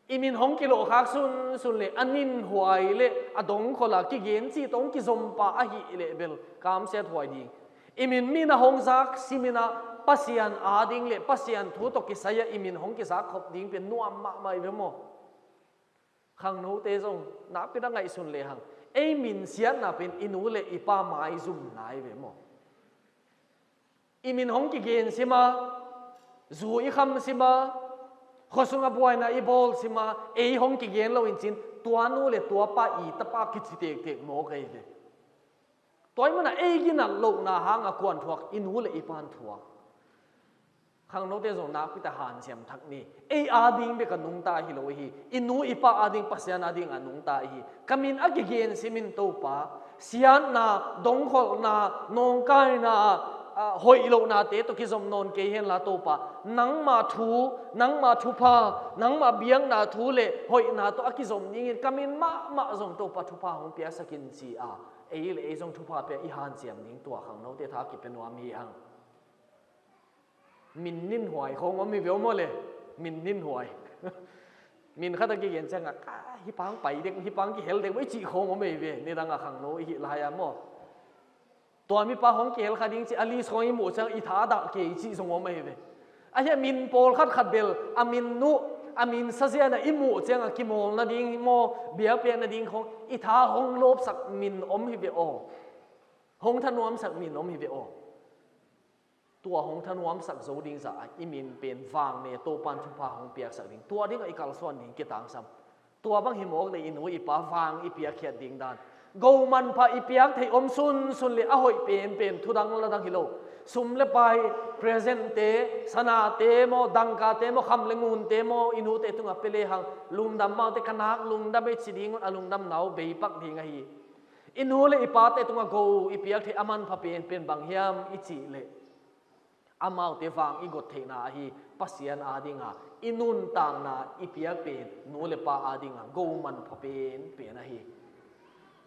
I min hong kilawhkhak sunsun le a ninhuai le a dongkholh a kigen cih tawh hong kizompa ahih leh bel kamsiat huai ding. I min mi na hong zak simin ah Pasian ading le Pasian thu tawh kisai ah i min hong kizak khop ding pen nuam mahmah ahi ve maw? Khangnote zong nakpi tak ngaihsun lehang, ei min siatna pen i nu le i pa maizumna ahi ve maw? I min hong kigen sima, zu i kham sima, khuasung a buaina i bawl sima, ei hong kigen lo in cin, tua nu le tua pa i tapa kici tektek mawk ahi ve. Tua ahih mana ei ginat lohna hanga kuan thuak, i nu le i pan thuak. Khangnote zong nakpi tak hanciam thak ni. Ei ading bek a nungta hi lo hi. I nu i pa ading, Pasian ading a nungta hi. Ka min a kigen simin Topa, siatna, dongkholhna, nawngkaina, ah, hoih lohnate tawh kizom nawn kei henla Topa, nangma thu, nangma thupha, nangma biakna thu le hoihna tawh a kizom dingin ka min mahmah zong Topa thupha hong piaksak in ci a, ei le ei zong thupha pia i hanciam ding tua khangnote tha kipia nuam hi hang. Min ninhuai khawng om hi ve aw maw le? Min ninhuai. Min khat a kigen ciangah, "Ka, hih pang pai dek, hih pang kihel dek maw," i cih khawng om hi ve. Nidang a khangno i hih lai-a maw? Tua mipa hong kihel kha ding ci a list khawng i muh ciang i tha dah kei cih zong om hi ve. Ahi a min pawlkhat khat bel a min nuh, a min sazian a i muh ciangah kimawl nading maw, biakpiak nading khawng i tha hong lawpsak min om hi ve aw. Hong thanuamsak min om hi ve aw. Tua hong thanuamsak zo ding zah a i min pen vang ne Topan thupha hong piaksak ding. Tua dingah i kalsuan ding kitangsam. Tua bang hi mawk le i nu i pa vang i piakkhiat ding dan. Go manpha i piak theih om sunsun le a hoih penpen thudang ladang hi lo. Sum le pai, present-te, sanate maw, dangkate maw, kham le ngunte maw, i nute tungah pia lehang lungdam maute, ka nak lungdam ei ci ding un a lungdamna uh beipak ding ahi. I nu le i pate tungah go i piak theih a manpha penpen bang hiam i cih leh, amaute vang i got theihna ahi, Pasian adinga i nuntakna i piak pen nu le pa adinga go manpha penpen ahi.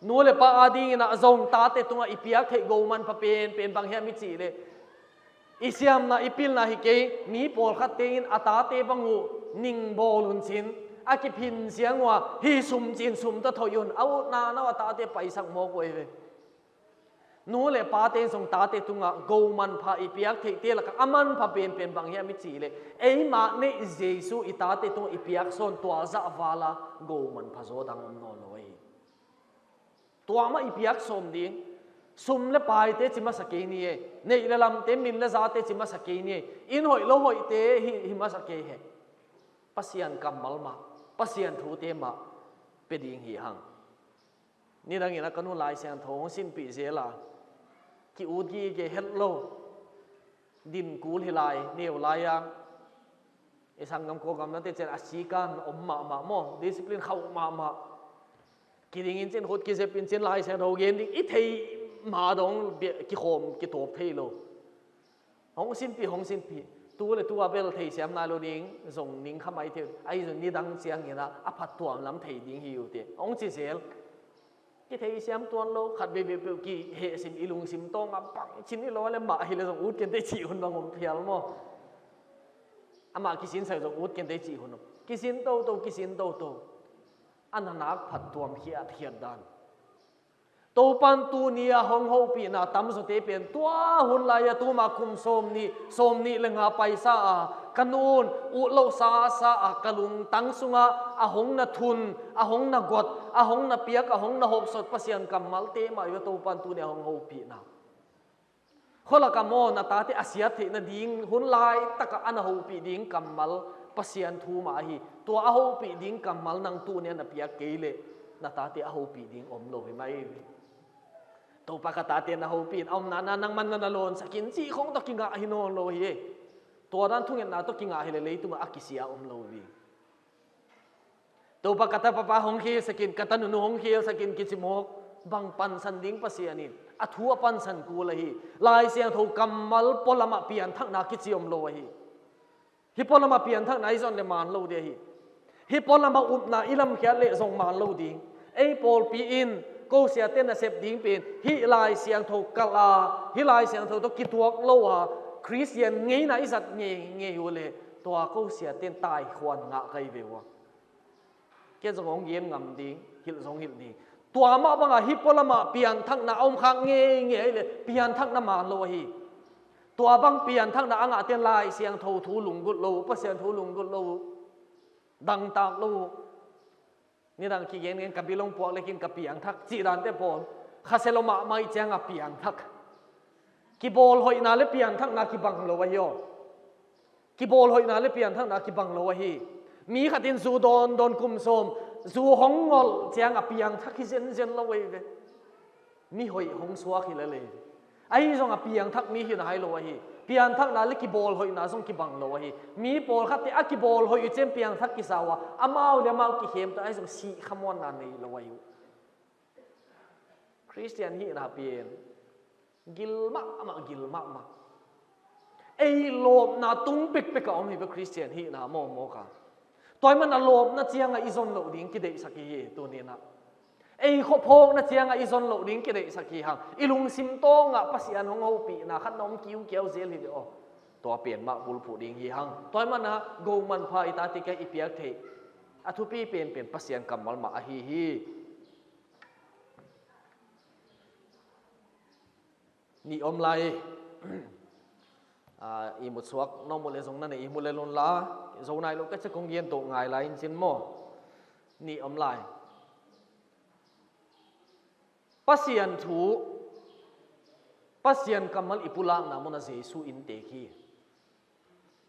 Nu le pa adingin ah zong tate tungah i piak theih go manpha penpen bang hiam i cih leh, i siamna, i pilna hi kei, mi pawlkhatte in a tate bang uh ningbawl hun cin, a kiphin ciang uh ah hih sum cin sum tawh thoih un, a utna no a tate paisak mawk uh ei ve. Nu le pate in zong tate tungah go manpha i piak theihte lakah a manpha penpen bang hiam i cih leh, eimah neih Jesu i tate tungah i piak sawn tua zah vala go manpha zaw dang om nawn lo ahi. Tua mah i piak sawm ding. Sum le paite ci masa kei ni e. Neih le lamte, min le zate ci masa kei ni e. Inn hoih lo hoihte hi, hi masa kei he. Pasian kammal mah, Pasian thute mah pia ding hi hang. Nidangin a ka nu Lai Siangtho hong sinpih zel a, ki-ut gige het lo. Din kul hi lai, neu lai a. I sanggam Kawlgam nate cian a sikan om mahmah maw, discipline khauh mahmah. Kidingin cin khut kizepin cin Lai Siangtho gen ding i thei mah dong bia-, kikhawm kitawp thei lo. Hong sinpih, hong sinpih. Tu le tu a bel thei siam nai lo ding, zong ning kha mai thei uh. Ahi zong nidang ciangin ah a phattuam lam thei ding hi uh teh hong ci zel. Kithei siam tuan lo, khat veivei peuh kihehsim i lungsim tawngah bangcin i lawi le mah hileh zong ut kenteh cih hun bang om phial maw? Amah kisin sai zong ut kenteh cih hun om. Kisin toto, kisin toto. A na nak phattuam khiatkhiat dan. Topan tuni a hong hopihna tamzawte pen tua hun lai-a tuma kum sawm nih, sawm nih le nga paisa a, ka nu un ut loh sasa a, ka lungtang sungah a hong na thun, a hong na got, a hong na piak, a hong na hopsot Pasian kammalte mah hi a, Topan tuni a hong hopihna. Khualakah maw, na tate a siat theih nading hun laitakah a na hopih ding kammal Pasian thu mah ahi. Tua a hopih ding kammal nang tuni a na piak kei leh na tate a hopih ding om lo hi mai. Topa, ka tate na hopih in, a omna na nangman na na lawnsak in cih khong tawh kingah hi nawn lo hi. Tua dan thungetna tawh kingah hileh leitungah a kisia om lo hi. Topa, ka tapa pa hong khelsak in, ka tanunu hong khelsak in kici mawk, bang pansan ding Pasian in a thu a pansan kul ahi. Lai Siangtho kammal pualamah pianthakna kici om lo ahi. Hih pualamah pianthakna i zon le man lo ding ahi. Hih pualamah upna i lamkhiat leh zong man lo ding. Ei pawlpi in ko siate nasep ding pen hih Lai Siangtho kalh a, hih Lai Siangtho tawh kituak lo a, Khristian ngeina i zat ngeingei uh leh tua ko siate in taikhuan ngah kai ve uh a. Ken zong hong gen ngam ding, hilh zong hilh ding. Tua mah bangah hih pualamah pianthakna a om khak ngeingei ahih leh pianthakna man lo ahi. Tua bang pianthakna a ngahte in Lai Siangtho thu lunggulh lo uh, Pasian thu lunggulh lo uh, dangtak lo uh. Nidang kigengen ka bil hong puak lekin ka piangthak cih dante pawl khasia lo mahmah ih ciangah piangthak. Kibawlhoihna le pianthakna kibang lo ahi aw. Kibawlhoihna le pianthakna kibang lo ahi. Mi khat in zu dawndawn kum sawm, zu hong ngolh ciangah piangthak hi zenzen lo ahi ve. Mi hoih hong suak hi lel ahi. Ahi zongah piangthak mi hi na hai lo ahi. Pianthakna le kibawlhoihna zong kibang lo ahi. Mi pawlkhatte a kibawlhoih uh ciang piangthak kisa uh a, amau le amau kikhemta ahi zong sih khamuanna nei lo ahi uh. Khristian hihna pen gil mahmah, gil mahmah. Ei lawpna tung pekpek a om hi ve Khristian hihna mawkmawk a. Tua ahih manin a lawpna ciangah i zon loh ding kideihsak hi hi tuninah. Ei khuaphawkna ciangah i zon loh ding kideihsak hi hang. I lungsim tawngah Pasian hong hopihna khat na om kiukiau zel hi ve aw. Tua pen mah bulphuh ding hi hang. Tua ahih manin go manpha i tate kiang i piak theih a thupi penpen Pasian kammal mah ahi hi. Nih om lai. Ah, ihmut suak na om uh leh zong na neih ihmu lel un la. Zo nai lo ka cih kong gen tawh ngai lai in cin maw? Nih om lai. Pasian thu, Pasian kammal i pulakna munah Jesu inntek hi.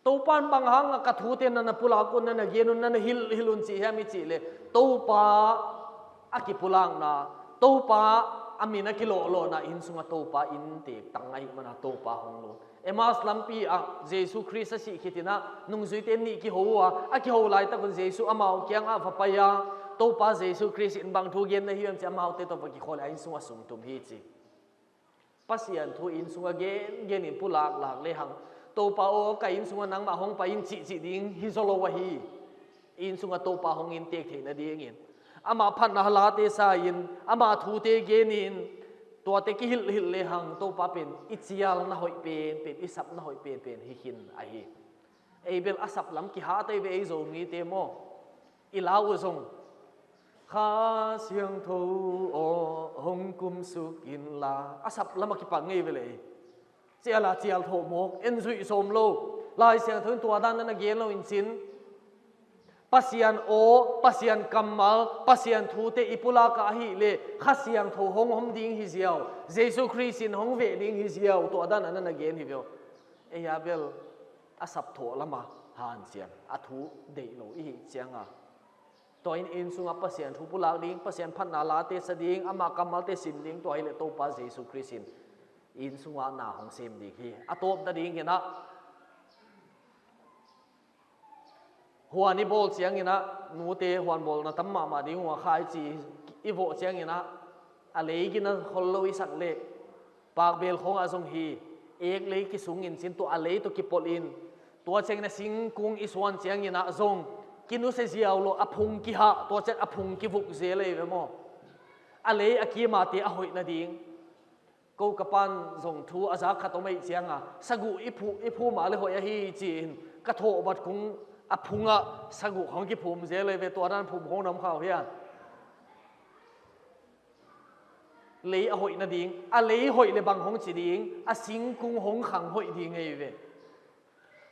Topa in bang hangah ka thute na na pulak un, na na gen un, na na hilh hilh un cih hiam i cih leh, Topa a kipulakna, Topa a min a kilawhlawhna inn sungah Topa inntek tang ahih manin Topa hong lut. Emmaus lampi ah Jesu Khrist a sih khitinah nungzuite nih kiho uh a, a kiho laitakun Jesu amau kiangah va pai a, Topa Jesu Khrist in bang thu gen na hi hiam ci-a amaute tawh va kikhawl a, inn sungah sungtum hi ci. Pasian thu inn sungah gengen in pulaklak lehang, Topa aw, ka inn sungah nangmah hong pai in cihcih ding hi zaw lo ahi. Inn sungah Topa hong inntek theih nadingin Ama phatna late sa-in, ama thute genin, tuate kihilhhilh lehang Topa pen i cialna hoih penpen, i sapna hoih penpen hi khin ahi. Ei bel a sap lam kihahte ve, ei Zomite maw. I lau uh zong, Kha Siangtho aw hong kumsuk inla, a sap lam a kipan ngei ve lei. Cial a cial thawh mawk, en zuih sawm lo. Lai Siangtho in tua dan na gen lo in cin. Pasian aw, Pasian kammal, Pasian thute i pulak a ahih leh Kha Siangtho hong om ding hi ziau, Jesu Khrist in hong veh ding hi ziau, tua dan a na gen hi ve aw. Ei a bel a sap thawh lam a hanciam, a thu deih lo i hih ciang a. Tua in inn sungah Pasian thu pulak ding, Pasian phatna late sa ding, ama kammalte sim ding, tua hileh Topa Jesu Khrist in inn sungah na hong sem ding hi. A tawp nadingin ah, huan i bawl ciangin ah, nute huan bawlna tam mahmah ding uh a, kha i ci i vawh ciangin ah, a lei gina khol lo i sak leh, pakbel khawngah zong hi, ek lei kisung in cin, tua a lei tawh kipolh in, tua ciangin a singkung i suan ciangin ah zong kinusia ziau lo, a phung kihah, tua ciang a phung kivuk zel ei ve maw. A lei a kimate a hoih nading. Ko ka pan zong thu a zak khat om ei ciang a, saguh i phu, i phu mah le hoih ahi ci-in, ka thawh bat kung a phungah saguh khawng kiphum zel ei ve, tua dan phum khawng na om kha uh hia. Lei a hoih nading, a lei hoih le bang hong ci ding, a singkung hong khang hoih ding ei ve.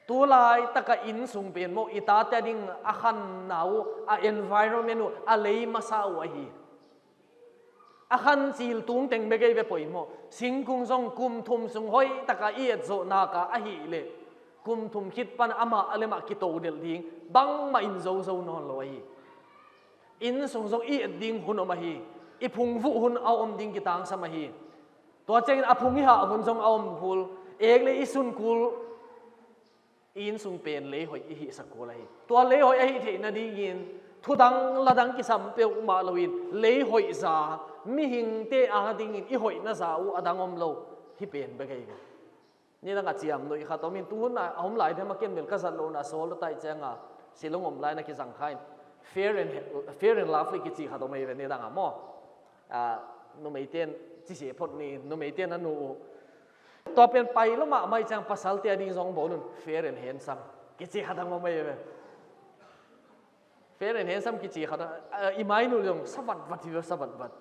Tulai taka inn sung pen maw, i tate a ding a khanna uh, a environment uh, a lei masa uh ahi. A khan cil tung teng bek ei ve poimawh. Singkung zong kum thum sung hoih taka i etzawh nak a ahih leh, kum thum khit pan amah a lemah kitodelh ding, bangmah in zozo nawn lo ahi. Inn sung zong i et ding hun om ahi. I phung vuh hun a om ding kitangsam ahi. Tua ciangin a phung i hah hun zong a om kul. Ek le i sun kul. I inn sung pen lei hoih i hihsak kul ahi. Tua lei hoih a hih theih nadingin thudang ladang kisam peuhmah loin lei hoih za, mihingte a dingin i hoihna za uh a dang om lo. Hih pen bek ahi ve. Nidang a ciamnuih khat om in, tuhun a om lai dema ken bel ka zat lohna sawl a taih cianga Shillong om lai na kizang kha in, Fair and, Fair and Lovely kici khat om ahi ve nidang a maw. A, numeite in cise phot ni, numeite in a nu uh. Tua pen pai lo mahmah ciang pasalte a ding zong bawl un, Fair and Handsome kici khat om ahi ve. Fair and Handsome kici khat, a, i mai nu zong sa vatvat hi ve, sa vatvat.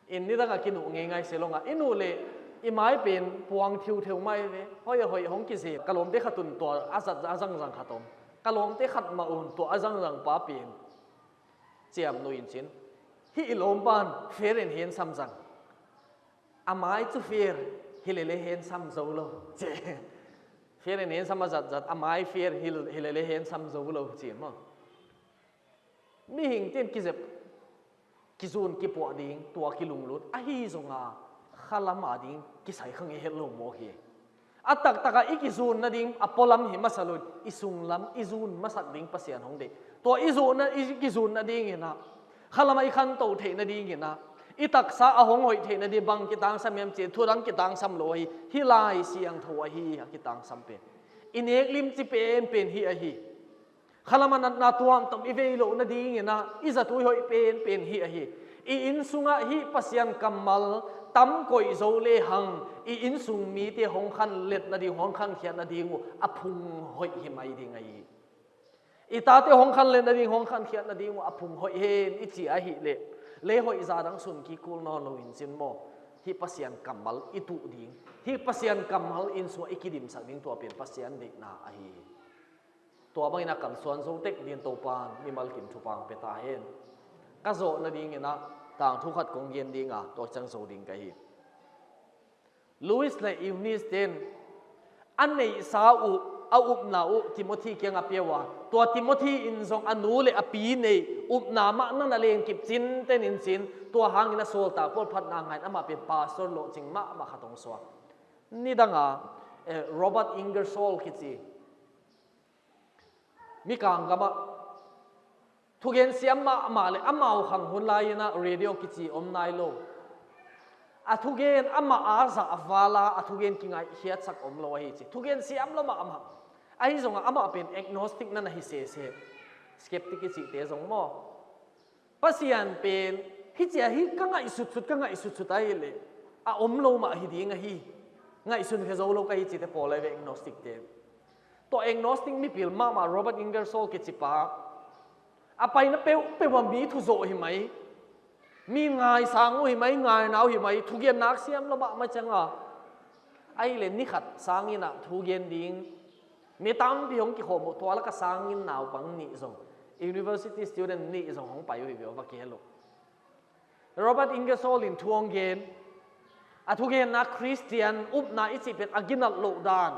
In nidang a kinuh ngeingai Shillong a, i nuh leh i mai pen puang thiutheu mai ve. Hoih a hoih hong kizep. Ka lawmte khat un tua a zat a zangzang khat om. Ka lawmte khat mah un tua a zangzang pa pen ciamnuih in cin. Hih i lawm pan Fair and Handsome zang. A mai cu Fair hi lele handsome zo lo ci. Fair and Handsome a zatzat, a mai Fair hi, hi lele handsome zo lo ci maw. Mihingte in kizep, kizun kipuah ding, tua kilunglut ahi zonga khalam a ding kisai kha ngei het lo mawk hi. A taktakah i kizun nading a pualam hi masa loin, i sunglam i zun masak ding Pasian hong deih. Tua i zunna, i kizun nadinginah, khalamah i khanto theih nadinginah, i taksa a hong hoih theih nading bang kitangsam hiam cih, thudang kitangsam lo ahi, hih Lai Siangtho ahi a kitangsam pen. I nek limci penpen hih ahi. Khalamah natna tuamtuam i vei loh nadinginah i zatui hoih penpen hih ahi. I inn sungah hih Pasian kammal tam koih zo lehang, i inn sung mite hong khanlet nading, hong khankhiat nading uh a phung hoih hi mai ding ahi. I tate hong khanlet nading, hong khankhiat nading uh a phung hoih hen i ci ahih leh, lei hoih za dang sun kik kul nawn lo in cin maw. Hih Pasian kammal i tuh ding, hih Pasian kammal inn sungah i kidimsak ding, tua pen Pasian deihna ahi hi. Tua bangin a kalsuan zo tek dingin Topa'n mimal kim thupha pia ta hen. Ka zawh nadinginah tangthu khat kong gen dinga tua ciang zo ding ka hi. Lois le Eunice ten a neihsa uh, a upna uh Timothy kiangah pia uh a, tua Timothy in zong a nu le a pi neih upna mah na na lengkip cinten in cin, tua hangin a sawltak Paul phatna ngah in amah pen pastor lawhcing mahmah khat hong suak. Nidanga, eh, Robert Ingersoll kici Mikang gamah thugen siam mahmah le amau khang hun lai-inah radio kici om nai lo. A thugen amah a zah a vala a thugen kingaihkhiatsak om lo ahi ci. Thugen siam lo mahmah. Ahi zongah amah pen agnostic na na hi sese. Skeptic i cihte zong maw. Pasian pen hih cia hi ka ngaihsutsut, ka ngaihsutsut ahileh a om lo mah hi ding ahi, ngaihsun khe zo lo ka hi cite pawl ahi ve, agnostic te. Tua agnostic mipil mahmah Robert Ingersoll kicipa a paina peuhpeuh a mi thuzawh hi mai, mi ngaisang uh hi mai, ngaina uh hi mai, thugen nak siam lo mahmah cianga ahileh ni khat sangin ah thugen ding mi tampi hong kikhawm uh, tua laka sangin naupang nih zong, university student nih zong hong pai uh hi ve, va kihel uh. Robert Ingersoll in thu hong gen, a thugenna Khristian upna i cih pen a ginat loh dan,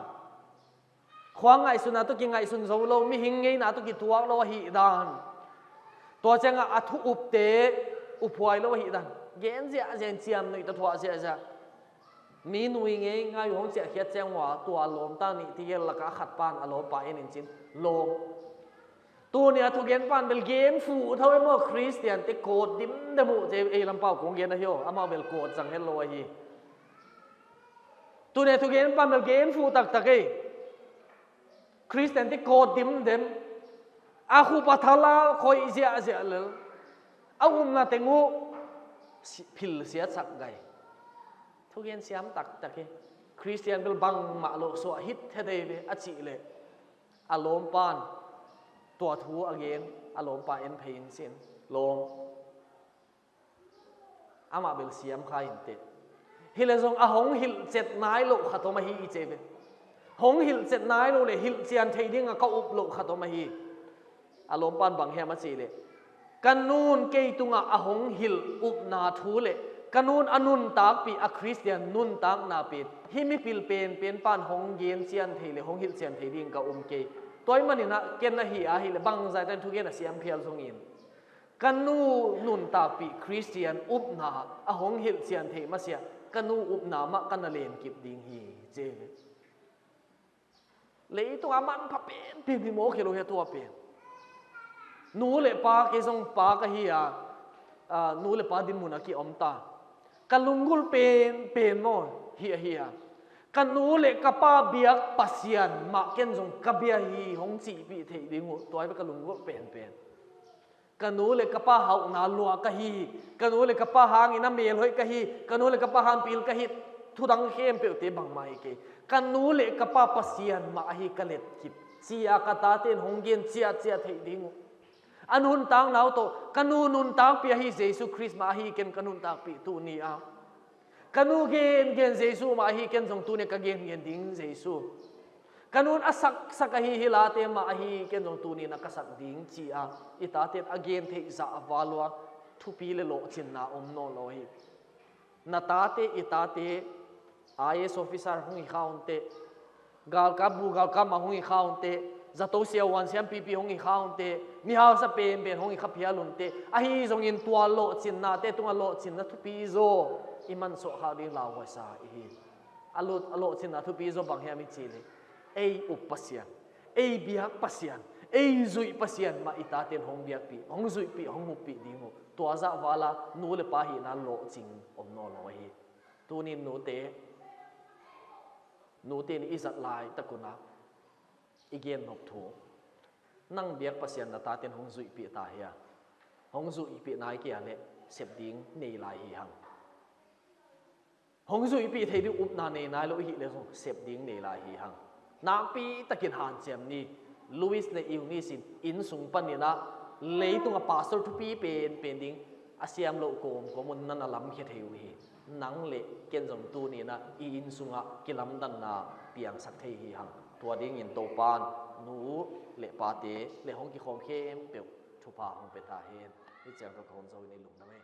khua ngaihsunna tawh kingaihsun zo lo, mihing ngeina tawh kituak lo ahih dan, tua ciangah a thu upte uphuai lo ahih dan gen ziahziah in, ciamnuih tawh thuah ziahziah. Mi nui ngeingai uh hong ciahkhiat ciang uh a, tua lawmta nih tigel lakah a khat pan a lawmpa en in cin lawm. Tuni a thugen pan bel gen fuh tho e maw, Khristiante kawt dimdem uh ci ei lam pau kong gen ahi aw, amau bel kawt zang het lo ahi. Tuni a thugen pan bel gen fuh taktak ei. Khristiante kawt dimdem, a khup a thalal khoih ziahziah lel, a upna teng uh si-, philsiatsak gai. Thugen siam taktak hi. Khristian bel bangmah loh suah hithe dei ve a cih leh, a lawmpan tua thu a gen, a lawmpa en phei in cin lawm. Amah bel siam kha inteh. Hileh zong a hong hilhcet nai loh khat om ahi i ci ve. Hong hilhcet nai lo le hilhcian thei dinga ka up loh khat om ahi. A lawmpan bang hiam a cih leh, ka nun kei tungah a hong hilh upna thu le ka nun a nuntakpih, a Khristian nuntakna pen hih mipil penpen pan hong gencian thei le hong hilhcian thei ding ka um kei. Tua ahih manin ah ken ahi ahileh bangzah tan thugen a siam phial zongin, ka nu nuntakpih Khristian upna a hong hilhcian theih masiah ka nu upna mah ka na lenkip ding hi, ci. Leitungah manpha penpen hi maw, kei lo hi a tua pen. Nu le pa, kei zong pa ka hi a, a, nu le pa dinmun a kiom ta. Ka lunggulh penpen maw, hi ahi a, ka nu le ka pa biak Pasian mah ken zong ka bia hi hong cihpih theih ding uh, tua hi ve ka lunggulh penpen. Ka nu le ka pa hauhna luah ka hi, ka nu le ka pa hangin a melhoih ka hi, ka nu le ka pa hangpil ka hi, thudang khempeuhte bangmah hi kei. Ka nu le ka pa Pasian mah ahi ka letkip, ci-a ka tate in hong gen ciatciat theih ding uh. A nuntakna uh tawh, ka nu nuntakpih ahi Jesu Khrist mah ahi ken ka nuntakpih tuni-ah. Ka nu gengen Jesu mah ahi ken zong tuni ka gengen ding Jesu. Ka nun a saksak ahi hi late mah ahi ken zong tuni na ka sak ding ci-a i tate in a gen theih zah a val uh a thupi le lawhcinna om nawn lo hi. Na tate, i tate, I A S officer hong hi kha unteh, galkap bu galkap mah hong hi kha unteh, zato siavuan siampipi hong hi kha unteh, mihausa penpen hong hi kha phial unteh, ahi zongin tua lawhcinnate tungah lawhcinna thupi zaw i mansuah khak ding lauhuaisa ihi. A lawh, a lawhcinna thupi zaw bang hiam i cih leh, ei up Pasian, ei biak Pasian, ei zuih Pasian mah i tate in hong biakpih, hong zuihpih, hong huppih ding uh. Tua zah vala nu le pa hihna lawhcing om nawn lo ahi. Tunin nute, nute in i zat laitak un ah i gen nop thu, nang biak Pasian na tate in hong zuihpih ta hia? Hong zuihpih nai kei a leh sep ding nei lai hi hang. Hong zuihpih thei ding upna nei nai lo i hih leh zong sep ding nei lai hi hang. Nakpi takin hanciam ni. Louis le Eunice in inn sung panin ah leitung a pastor thupi penpen ding a siam loh kawmkawm un na na lamkhia thei uh hi. Nang le ken zong tuni in ah i inn sungah kilamdanna piangsak thei hi hang. Tua dingin Topa'n nu le pate le hong kikhawm khempeuh thupha hong pia ta hen. Hih ciang tawh ka hun zo in i lungdam hi.